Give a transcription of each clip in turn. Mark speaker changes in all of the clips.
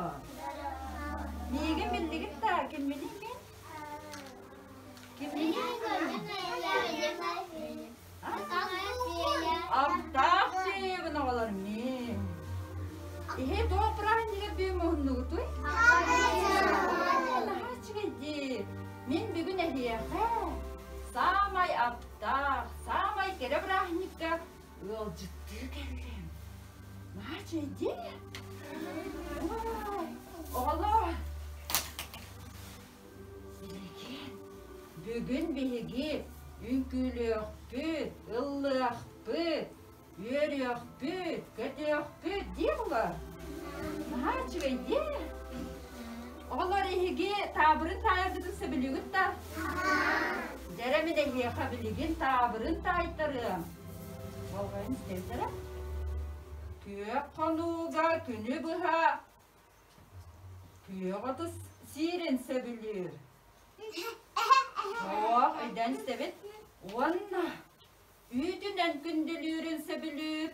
Speaker 1: оҕолор? Миигин биллигит да кимминий мин? Кимминий? Аптаах феябын оҕолор мин. Иһи туох бырааһынньыгар бүөн муһуннугутуй? Наһаа үчүгэйдии. Мин бүгүн эһиэхэ саамай аптаах, саамай кэрэ бырааһынньыкка ыалдьыттыы кэллим. Наһаа үчүгэйдии. Оҕолор, Бүгүн биһиги үҥкүүлүөхпүт, ыллыахпыт, үөрүөхпүт, көтүөхпүт дии оҕолор. Наһаа үчүгэй дии. Оҕолор эһиги таабырын таайаргытын сөбүлүүгүт да? Дьэрэ мин эһиэхэ билигин таабырын таайтарыам. Болҕойон истэбит эрэ. Күөх хонууга күнү быһа Күөх оту сиирин сөбүлүүр. Суох, өйдөөн истэбит. Уонна үүтүнэн күндүлүүрүн сөбүлүүр.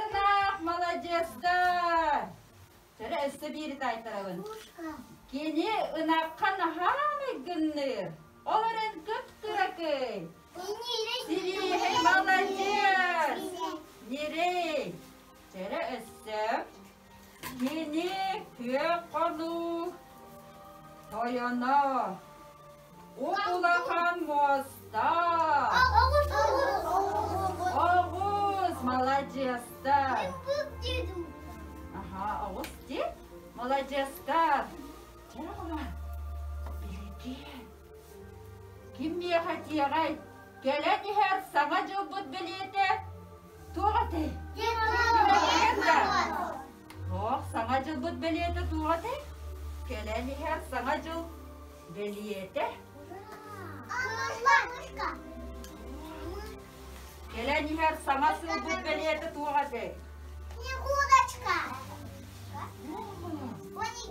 Speaker 1: Ынах, маладьыастар! Чөрө өссө биири таайтарабын. Кини ынахха наһаа майгынныыр. Ол эрэн кып-кыракый. Сибиэһэй маладьыас! Ньирэй! Чэрэ өссө кини күөх хонуу тойоно уп-улахан муоста Оҕус маладьыастар Аха, оҕус дии маладьыастар Чэ, оҕолор, билигин Ким миэхэ этиэҕэй, кэлэн иһэр Саҥа дьылбыт бэлиэтэ туох этэй? Туох Саҥа дьылбыт бэлиэтэ туох этэй? Кэлэн иһэр Саҥа дьыл бэлиэтэ? Кэлэн иһэр Саҥа сылбыт бэлиэтэ туох этэй?
Speaker 2: Снегурочка!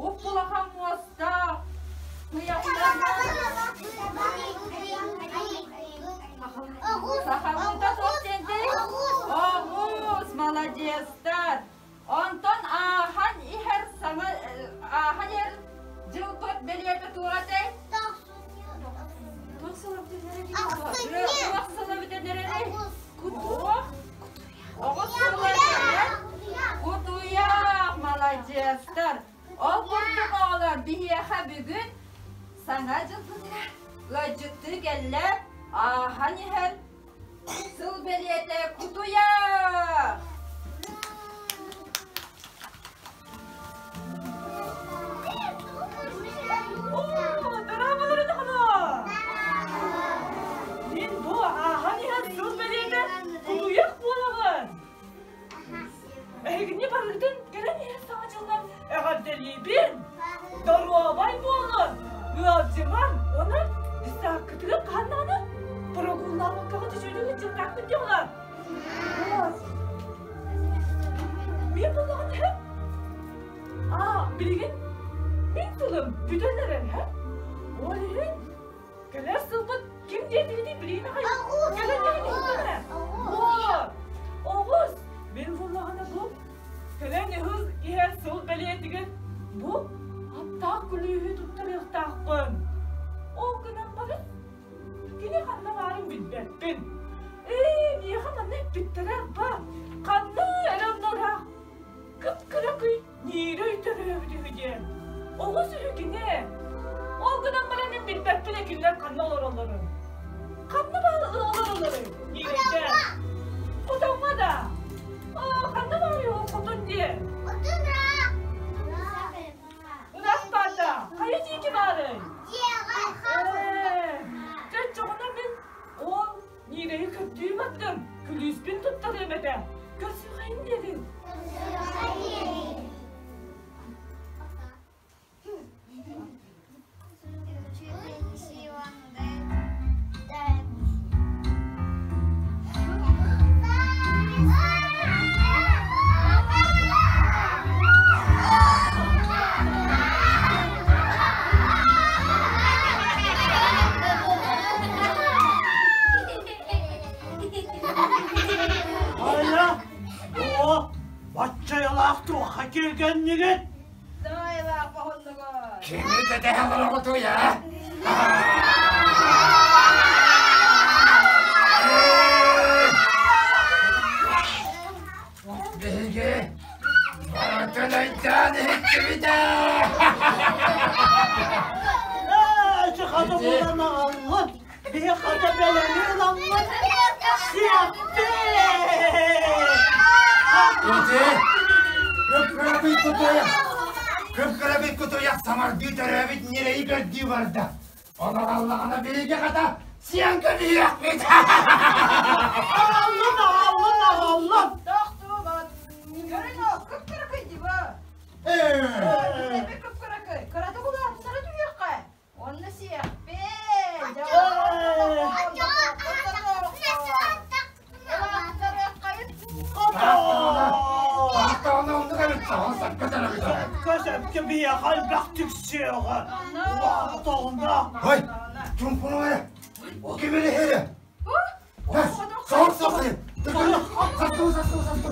Speaker 1: Уп-улахан муостаах, Сахалыыта суох диэнтэй? Оҕус, маладьыастар! Онтон ааһан иһэр саҥа ааһан иһэр дьылбыт бэлиэтэ туох этэй? Туох сыла Туох сыла бүтэн эрэрий? Кутуох? Оҕус сыла Кутуйах, маладьыастар! Ол курдук оҕолор биһиэхэ бүгүн Саҥа дьылбытыгар ыалдьыттыы кэллэ, ааһан иһэр сыл бэлиэтэ кутуйах!
Speaker 3: Мин бу ааһан иһэр сыл бэлиэтэ кутуйах буолаҕын. Эһигини барыгытын кэлэн иһэр саҥа дьылынан эҕэрдэлиибин! Доруобай буолун! Ыалдьымаҥ! Онон десаккытыгар хаһан даҕаны прогуллаабаккаҕыт үчүгэйдик дьылтаахпыт диэҕэ. Мин буоллаҕына һэ? Аа, билигин мин тылым бүтэн эрэр һэ? Ол иһин Кэлэр сылбыт ким диэтигитий билигин аҕай кэлэн иһиттэрэ. Оҕус! Мин буоллаҕына бу кэлэн ыһыл иһэр сыл бэлиэтигэр бу аптаах күлүүһү туттарыахтаахпын. Ол гынан баран кини ханна баарын билбэппин. Ээ, миэхэ манна эппиттэрэ ба, ханна эрэ онно кып-кыракый Ниирэй төрөөбүт үһү диэн. Оҕус үһү кини. Ол гынан баран мин билбэппин ээ кинилэр ханна олороллорун. Ханна баар олороллоруй Ниирэйдэр? Хотоҥҥо да? Оо, ханна баарый ол хотон диэн? Ынах баар да? Хайа диэки баарый? Ээ, дьэ оччоҕуна мин ол Ниирэйи көрдүү бардым, күлүүспүн туттарыам этэ. Көрсүөхэйин диэтин.
Speaker 4: Айа, о, бачча. туохха киэргэннигит?
Speaker 1: Саҥайылаах хоһуннугут.
Speaker 5: Кими кэтэһэ олороҕутуй, а? Биһиги барытын өйдөөн иһиттибит ээ!
Speaker 4: Ээ, хата булан аҕаллын, биһи хата бэлэми ыламмыт сиэппит!
Speaker 5: Ити кып-кырабый кутуйах, кып-кырабый кутуйах самардыы төрөөбүт ньирэйи көрдүү барда. Онон аллаҕына биһиги хата сиэн кэбиһиэхпит.
Speaker 4: Аҕаллын, аҕаллын, аҕаллын!
Speaker 1: Тохтуубат. Көрүн ол, кып-кыракый дии
Speaker 5: Ээ!
Speaker 1: Эбэ кып-кыракый. Кыратык улаатыннара түһүөххэ. Онно сиэхпит.
Speaker 4: Сөпкө биһиэхэ элбэх түксүөҕэ. Улаатаҕына.
Speaker 5: Ой, чумпуну эрэ. Ким эрэ иһэрэ? Соҕур соҕур. Састу, састу, састу.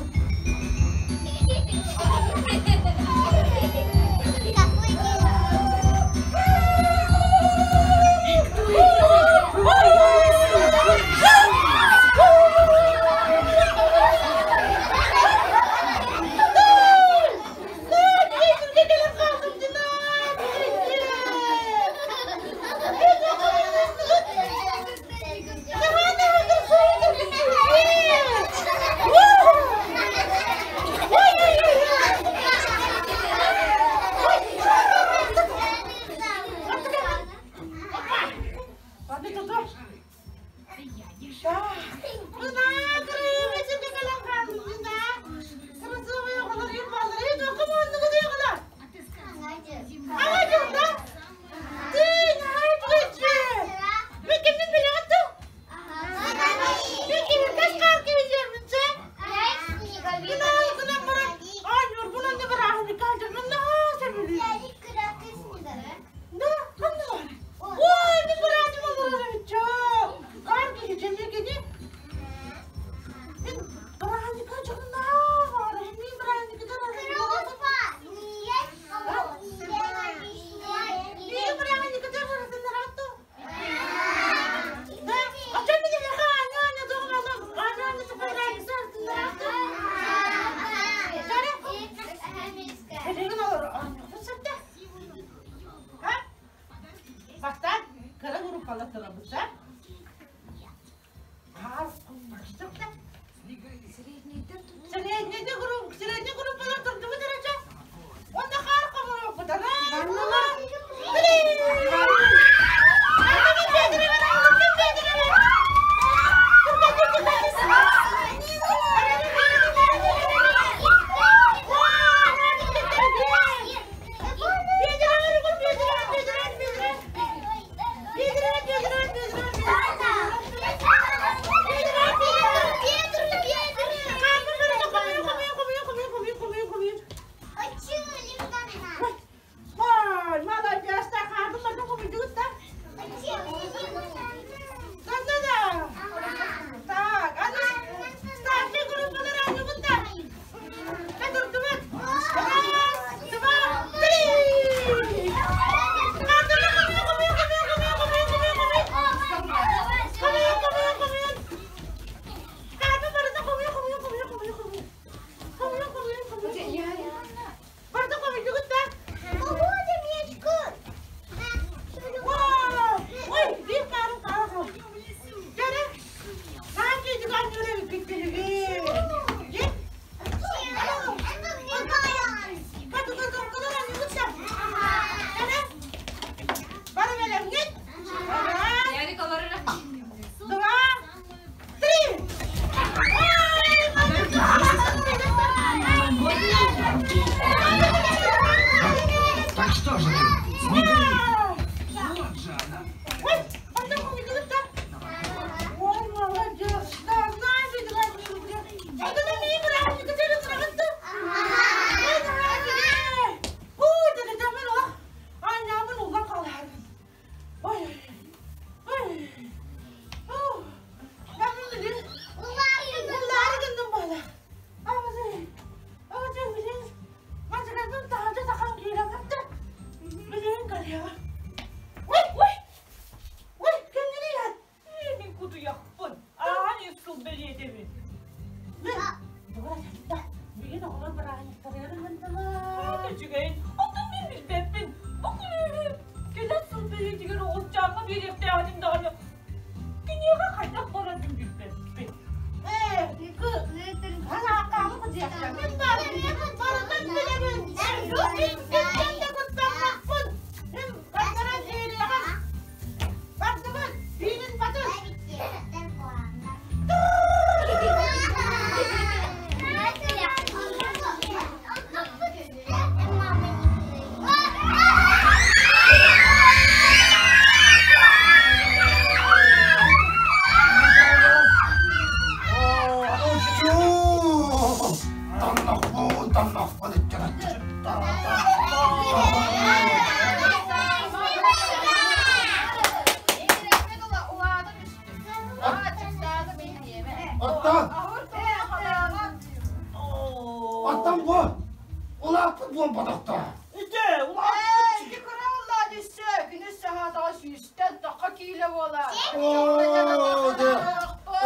Speaker 5: буолбатахтар.
Speaker 4: Ити улааппыт.
Speaker 1: Ити кырааллаа түссе, күнүс саһаатаҕа сүүстэн тахха киилэ буолар.
Speaker 5: Оо, дэ,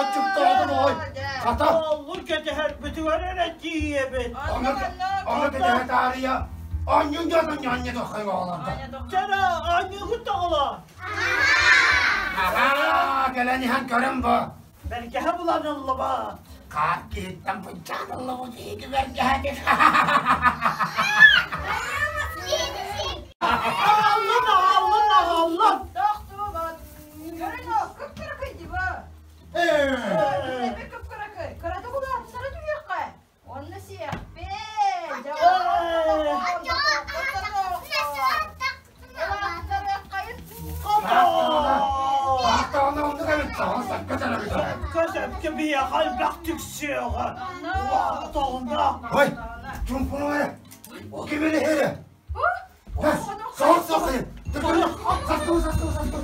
Speaker 5: оччуктаҕытын ой, хата.
Speaker 4: Оллур кэтэһэрбитигэр эрэ тиийэбит.
Speaker 5: Ону кэтэһэ таарыйа, онньун дьонун ньонньу тоххой оҕолорго.
Speaker 4: Чара, оонньуугут тоҕоло.
Speaker 5: Аһаа, кэлэн иһэн көрөн бу.
Speaker 4: Бэргэһэ булан ыллыбат.
Speaker 5: Хаар киһиттэн быччаан ыллыбыт иһиги бэргэһэтин.
Speaker 4: Аҕаллын, аҕаллын, аҕаллын.
Speaker 1: Тохтубат. Көрүн о, кып-кыракый диба.
Speaker 5: Ээ.
Speaker 1: Эбэ кып-кыракый. Кыратык улаатсара түһүөххэ. Онно сиэхпин.
Speaker 4: Сөпкө биһиэхэ элбэх түксүөҕэ. Улаатаҕына.
Speaker 5: Ой, чумпуну эрэ. Ким элэһэрэ? Сор сохы. Састу, састу, састу.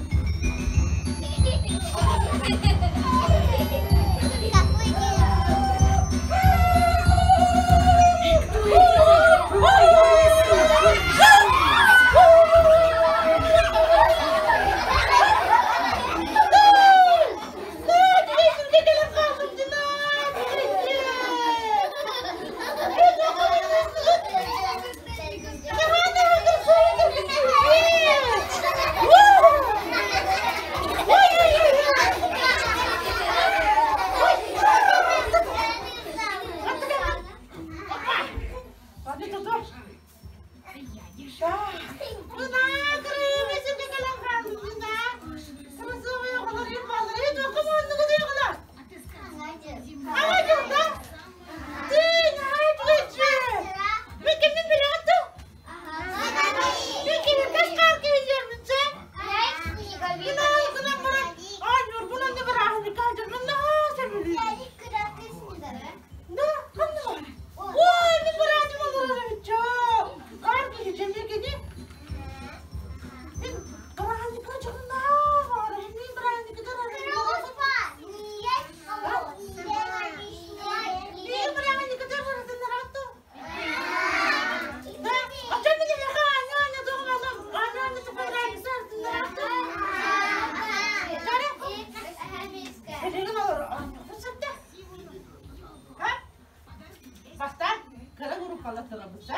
Speaker 6: Бастаан кыра группалаттарабыта.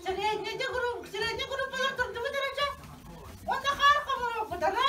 Speaker 6: Среднейде групп, средний группалар турдубут эрэ Онно хаар хомуруохпутана.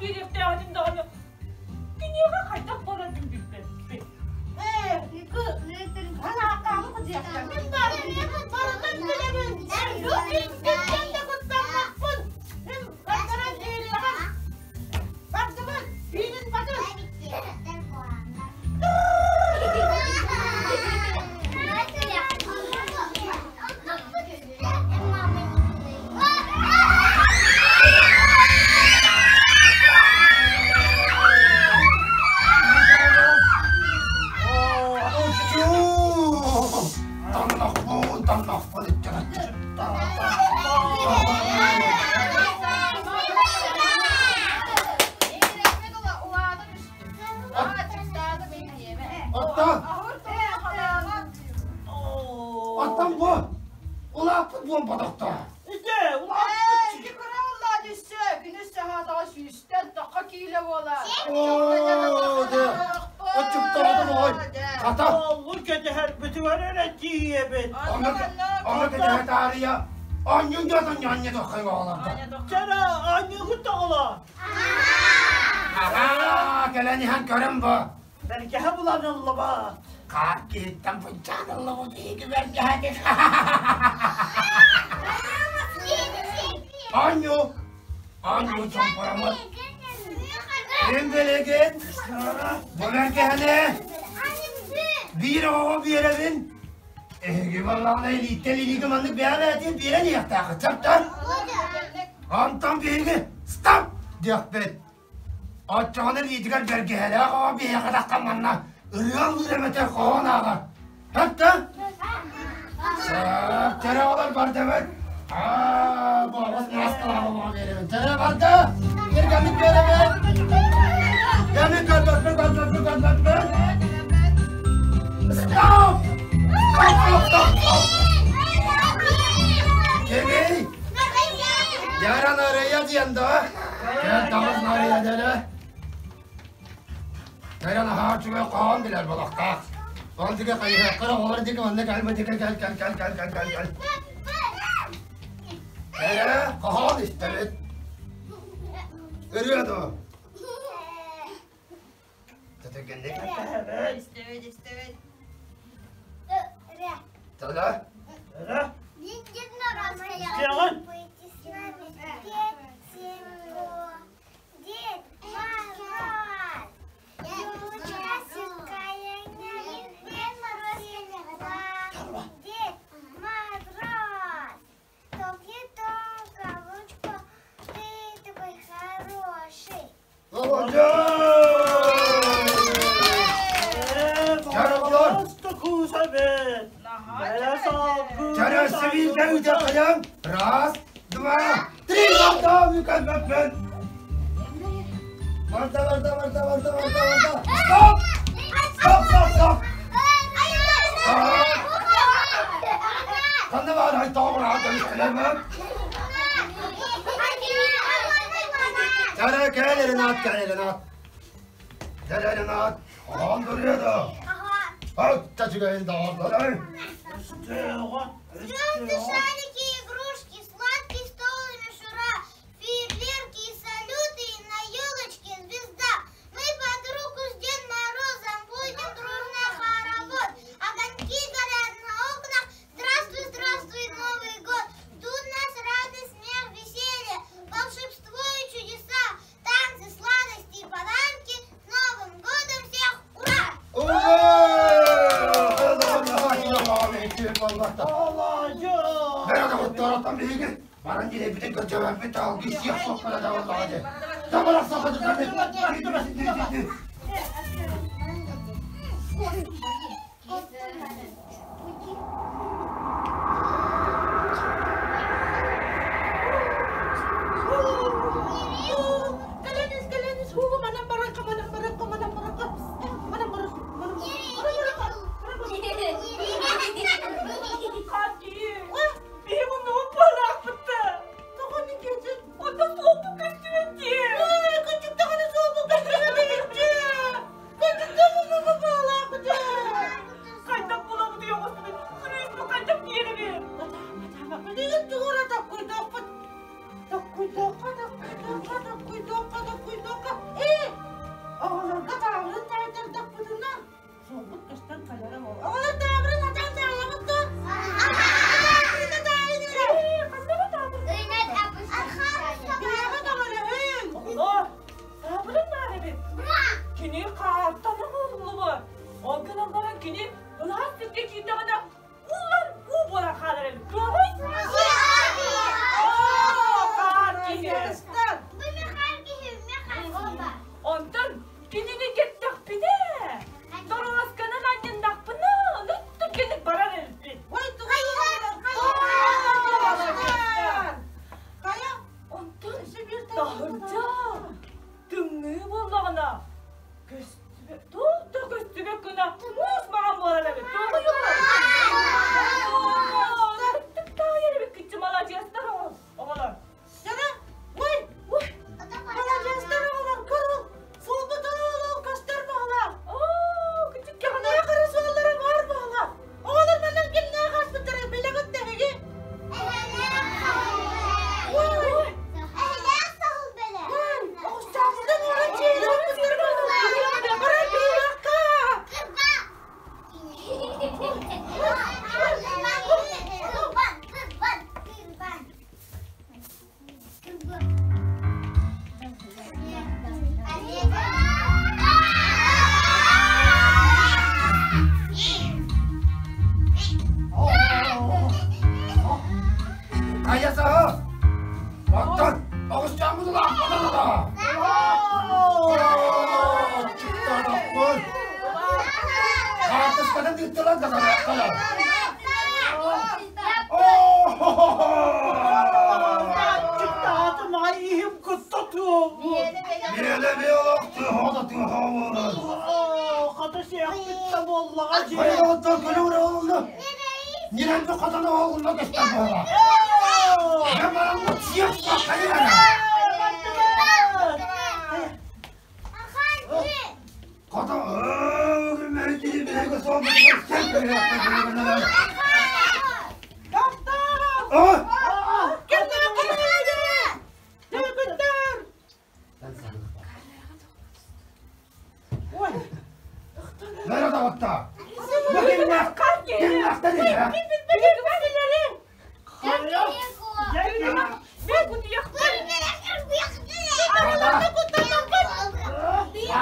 Speaker 3: биэриэхтээх этим даҕаны, киниэхэ хайдах барарбын билбэппин.
Speaker 6: Мин барытын барытын билэбин. Кимтэн да куттаммаппын. Мин бардаран иэриэҕим. Бардыбын, биирин батын.
Speaker 5: Таннахпын, таннахпын Оттон, оттон бу улааппыт буолбатахта.
Speaker 4: Ити улааппыт.
Speaker 1: Ити кыра улаа түссе, күнүс саһаатаҕа сүүстэн тоққа киилэ буолар.
Speaker 5: Оо, дэ, оччуктаатым ой. Хата.
Speaker 4: Оллур кэтэһэрбитигэр эрэ тиийэбит.
Speaker 5: Ону кэтэһэ таарыйа, онньун дьотун ньонньу тоххой оҕолорго.
Speaker 4: Чара, оонньуугут оҕолор.
Speaker 5: Аhaa, кэлэн иһэн көрөн бу.
Speaker 4: Бэргэһэ булан ыллыбат.
Speaker 5: Хаар киһиттэн бунчаан ыллыбыт иһиги бэргэһэтин. Оонньуу, оонньуу чомпоромут. Ким билигин бу бэргэһэни биир оҕоҕо биэрэбин. Эһиги буоллаҕына илииттэн илиигэ маннык бэйэ-бэйэтин биэрэн иһиэхтээххит, чаптар. Онтон биһиги стоп диэхпит. Оччоҕуна илиитигэр бэргэһэлээх оҕо биһиэхэ таххан манна ырыа ыллыыр эбэтэр хоһоон ааҕар. Хатта? Сөп, чэрэ оҕолор бардыбыт. Аа, буолбас мааскалаах оҕо биэрэбин. Чэрэ барда! Киргэнник биэрэбин! Кэмин көрбөппүн, көрбөппүн, көрбөппүн! Стоп! Стоп, стоп, стоп, стоп! Кимий? Яран арая диэн да? Кэл таҕыс Нарыйа дэлэ. Кэлэн аһаа үчүгэй хоһоон билэр болохтаах. Ол дигэ хайыһыаххар оҕолор диги манна кэл бу диги кэл кэл кэл кэл кэл кэл кэл. Ээ, хоһоон истэбит. Ырыа дуо? Тэтэргэнник.
Speaker 1: Истэбит, истэбит.
Speaker 5: Тала.
Speaker 4: Сделай.
Speaker 2: Дед Мороз, Дед Мороз, тонкий ручку, ты такой хороший.
Speaker 5: Молодец! Раз, два, три, Барда, барда, барда, барда, барда, барда. Стоп! Стоп, стоп, стоп! Ханна баар айтоҕураат эмискэлэмэт. Чара кэл Ренат, кэл Ренат. Кэл Ренат, оҕон көрүө да. Аттачыгайын даҕалларай.
Speaker 2: Звезды, шарики, игрушки, сладкий стол и мишура, фейерверки и салюты, и на елочке звезда. Мы под руку с Дед Морозом будем дружно хоровод. Огоньки горят на окнах. Здравствуй, здравствуй, Новый год. Ждут нас радость, смех, веселье, волшебство и чудеса, танцы, сладости и подарки. С Новым годом всех! Ура!
Speaker 5: Баран диэбитин көрдөрбүт алгыс сиэх соппара да буоллаҕа дии. Табарах
Speaker 6: Кэлэнис, кэлэнис, һуу, манан баракка, манан баракка, манан баракка, манан баракка, манан баракка,
Speaker 3: Биһи муннубут буолаахпытта. Онно суолбут көстүбэт дии.
Speaker 6: Кырдьык даҕаны суолбут көстүбэт
Speaker 3: Көстүбэт, туох да көстүбэт гына муус маҕан буолар эбит. Таайар эбит киччи маладьыастар оҕолор.
Speaker 6: Сана, ой, ой, маладьыастар оҕолор, көрүҥ, суолбут оҕолор көстөр баҕалаах.
Speaker 3: Оо, күчүк
Speaker 6: Кэҕинээх хара суоллара баар баҕалаах. Оҕолор манан кимнээх ааспыттара билэҕит тэһиги? Ой, ой, оҕустаахтан уоран чиэлэппиттэр баҕалаах. Баран биһиэххэ.
Speaker 5: Хайа саһа! Оттон оҕусчааммыт улааппата да! Чуктаатахпын! Хаартыскатын ыыттылар да санаахталар!
Speaker 4: Чуктаатым аҕай иһим кытта туолбут.
Speaker 5: Миэлэ миэлэ тыһоо да тыһоо буолар.
Speaker 4: Хата сиэхпит да буоллаҕа дьиэ.
Speaker 5: Хайа көлө олунна. Нирэнди хотоно олунна көстөр буола. Мен бараммыт сиэх хайа. Хото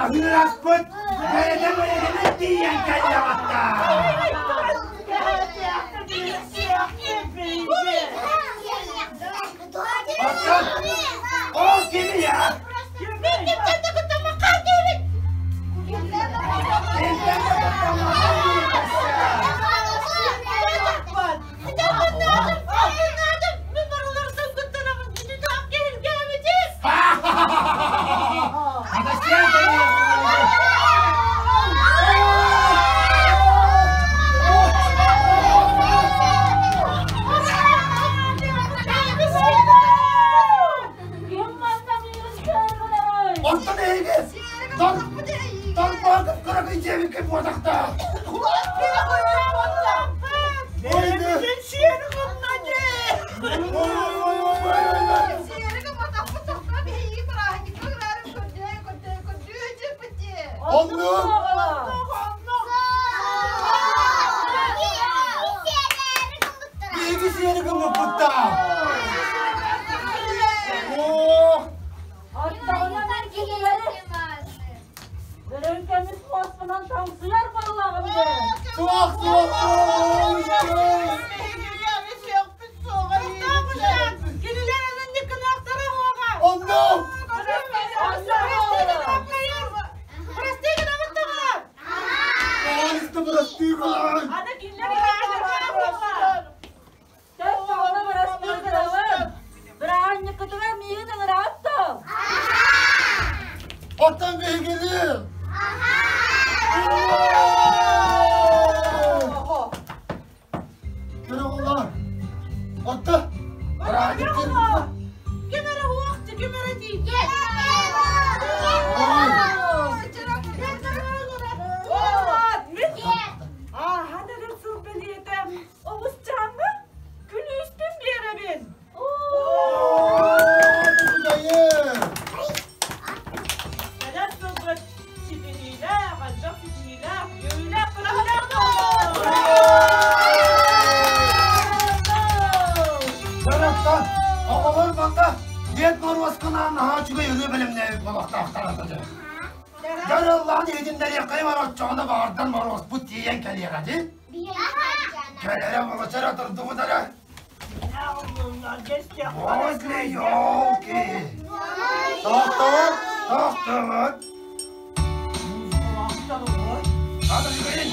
Speaker 5: Аһыраспыт бэйэтэ тиийэн кэллэҕэтта. Оттон ол кими я? Оттон эһиги Торбооков кыракый дьиэбиккэ буотахта. Оннук! Биһиги сиэри гыммыппытта! Оо!
Speaker 1: Аттаҕынан киһилэри Өрөҥкөмүс муоспунан таҥсыйар буоллаҕым дии.
Speaker 5: Суох, суох, суох! Оннук! Оҕолуста бырастыы гынан!
Speaker 3: Аны кинилэр
Speaker 1: Тэс оҕону бырастыы гынабын. Бырааһынньыккытыгар миигин ыҥыраҕыт дуо?
Speaker 5: Оттон биһигини! Көр оҕолор! Отто! Бырааһынньык
Speaker 6: Ким эрэ уохчу, ким эрэ тиийдэ.
Speaker 3: Ааһан эрэр сыл бэлиэтэ оҕус чааҥҥа күлүүспүн биэрэбин. Кэлэр сылбыт ситиһиилээх, элбэх ситиһиилээх, үөрүүлээх көрүүлээх
Speaker 5: Дороктон, оҕолор манна Дед Моруоскунаан наһаа үчүгэй ырыа бэлэмнээбит буолуохтаахтар этэ. Дьарыллаан иһитиннэриэххэ бар оччоҕуна баҕардан Моруоспут тиийэн кэлиэҕэ дии. Кэлэрэ болочара турдубут эрэ. Возле елки. Тохтоот, тохтоот. Надо үчүгэйин.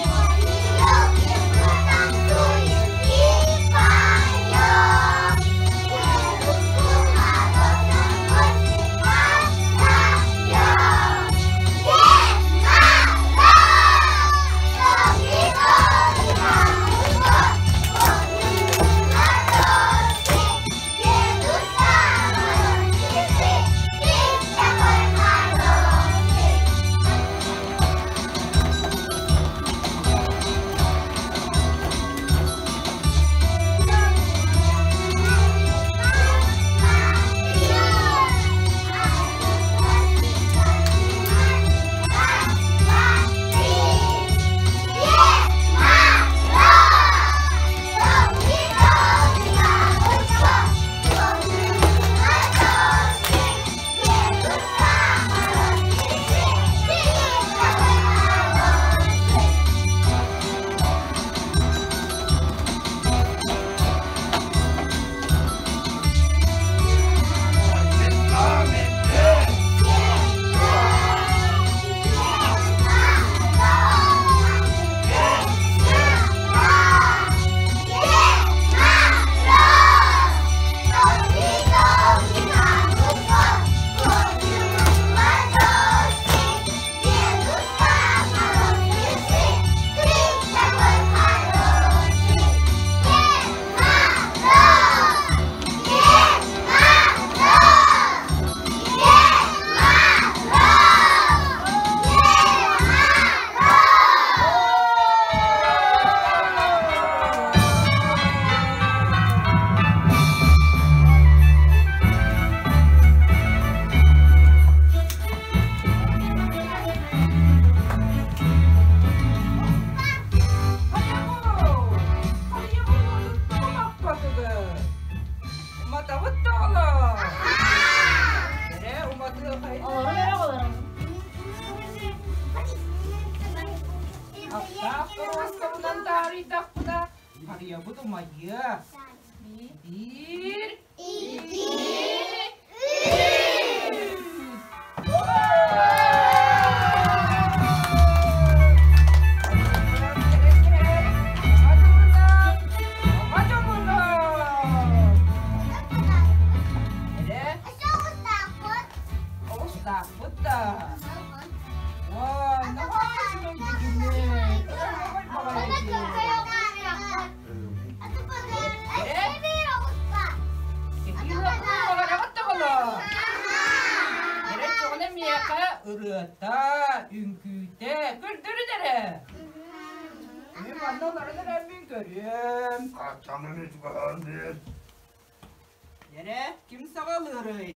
Speaker 3: Олоруохайын.
Speaker 7: Олорон эрэ олорон.
Speaker 3: Аптаах торуоскабынан таарыйдахпына, харыйабыт умайыа. Биир, икки, үс! Оҕустаахпыт да. Уой, наһаа үчүгэй Миэхэ ырыата, үҥкүүтэ көрдөрүн эрэ. Мин манна олорон эрэммин көрүөм.
Speaker 5: Хаччаҥын үчүгэйин.
Speaker 3: Эрэ, ким саҕалыырый?